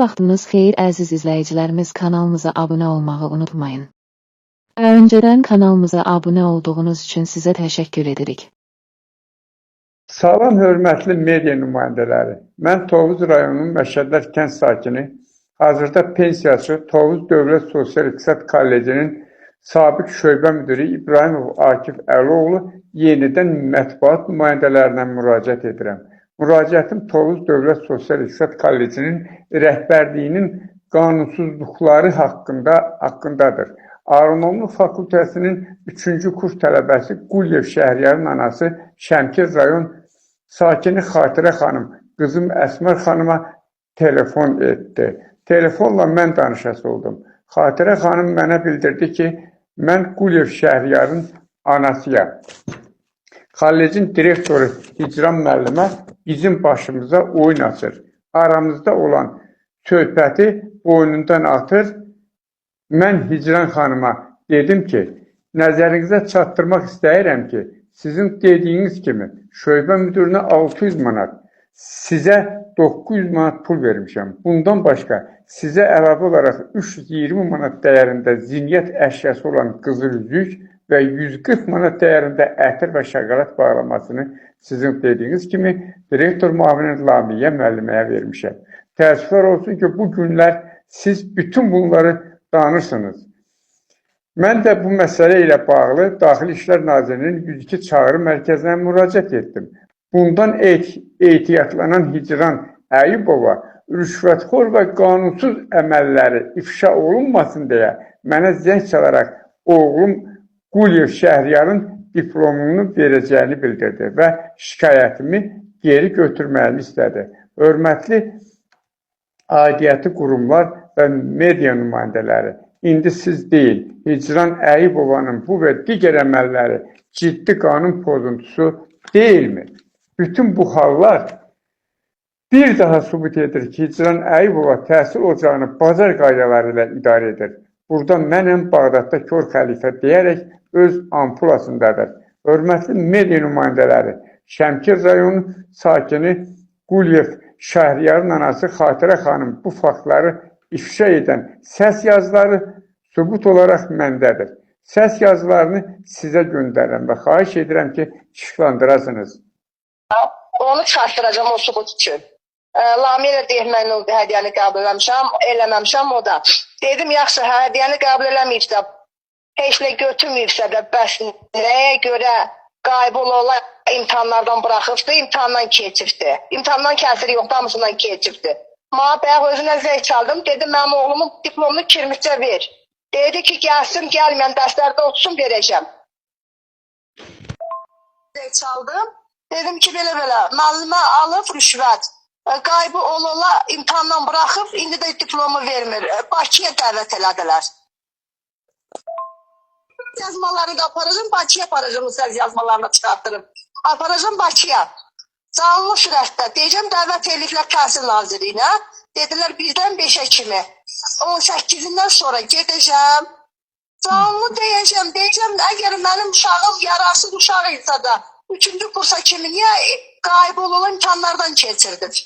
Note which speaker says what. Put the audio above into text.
Speaker 1: Vaxtınız xeyir əziz izləyicilərimiz, kanalımıza abunə olmağı unutmayın. Önceden kanalımıza abunə olduğunuz üçün sizə təşəkkür edirik.
Speaker 2: Salam hörmətli media nümayəndələri. Mən Tovuz rayonunun Məşədlər kənd sakini, hazırda pensiyaçı Tovuz Dövlət Sosial İqtisad Kollecinin sabiq şöbə müdiri İbrahimov Akif Əlioğlu yenidən mətbuat nümayəndələrinə müraciət edirəm. Müraciətim Tovuz Dövlət Sosial İqtisad Kollecinin rəhbərliyinin qanunsuzluqları haqqındadır. Aqronomluq fakültəsinin 3-cü kurs tələbəsi Quliyev Şəhriyarın anası Şəmkir rayon sakini Xatirə xanım qızım Əsmər xanıma telefon etdi. Telefonla mən danışası oldum. Xatirə xanım mənə bildirdi ki, mən Quliyev Şəhriyarın anasıyam. Kollecin direktoru Hicran müəllimə bizim başımıza oyun açır. Aramızda olan söhbəti boynundan atır. Mən Hicran xanıma dedim ki, nəzərinizə çatdırmaq istəyirəm ki, sizin dediyiniz kimi şöbə müdirinə 600 manat, sizə 900 manat pul vermişəm. Bundan başqa sizə əlavə olaraq 320 manat dəyərində zinət əşyası olan qızıl üzük və 140 manat dəyərində ətir və şokolad bağlamasını sizin dediyiniz kimi direktor müavini Lamiyə müəlliməyə vermişəm. Təəssüflər olsun ki, bu günlər siz bütün bunları danırsınız. Mən də bu məsələ ilə bağlı Daxili İşlər Nazirliyinin 102 çağrı mərkəzinə müraciət etdim. Bundan ehtiyatlanan Hicran Əyubova rüşvətxor və qanunsuz əməlləri ifşa olunmasın deyə mənə zəng çalaraq oğlum Quliyev Şəhriyarın diplomunu verəcəyini bildirdi və şikayətimi geri götürməyimi istədi. Hörmətli aidiyyəti qurumlar və media nümayəndələri, indi siz deyil, Hicran Əyubovanın bu və digər əməlləri ciddi qanun pozuntusu deyilmi? Bütün bu hallar bir daha sübut edir ki, Hicran Əyubova təhsil ocağını bazar qaydaları ilə idarə edir. Burada mənəm Bağdadda kör xəlifə deyərək öz ampulasındadır. Hörmətli media nümayəndələri, Şəmkir rayonu sakini Quliyev Şəhriyarın anası Xatirə xanım bu faktları ifşa edən səs yazıları sübut olaraq məndədir. Səs yazılarını sizə göndərirəm və xahiş edirəm ki, işıqlandırasınız.
Speaker 3: Onu çıxartdıracağam o sübut üçün. Lamiyə də deyir, mən o hədiyyəni qəbul eləmişəm, eləməmişəm o da. Dedim, yaxşı, hədiyyəni qəbul eləməyib də, heç nə götürməyibsə də, bəs nəyə görə qayıb ola imtahanlardan buraxıbdı, imtahandan keçibdi. İmtahandan kəsiri yoxdur, hamısından keçibdi. Mənə bayaq özünə zəng çaldım, dedim, mənim oğlumun diplomunu kirmitcə ver. Dedi ki, gəlsin, gəlməyən dərslərdə otursun, verəcəm. Zəng çaldım. Dedim ki, belə-belə, müəllimə alıb rüşvət. Qayıbı ola imtahandan buraxıb, indi də diplomu vermir. Bakıya dəvət elədilər. Yazmalarını da aparacağım, Bakıya aparacağım, səs yazmalarını çıxartdırıb. Aparacağım Bakıya. Canlı sürətdə. Deyəcəm, dəvət eləyiblər Təhsil Nazirliyinə. Dedilər, 1-dən 5-ə kimi. 18-dən sonra gedəcəm. Canlı deyəcəm, deyəcəm, əgər mənim uşağım yararsız uşaq isə da, 3-cü kursa kimi niyə qayıb olan imtahanlardan keçirdir?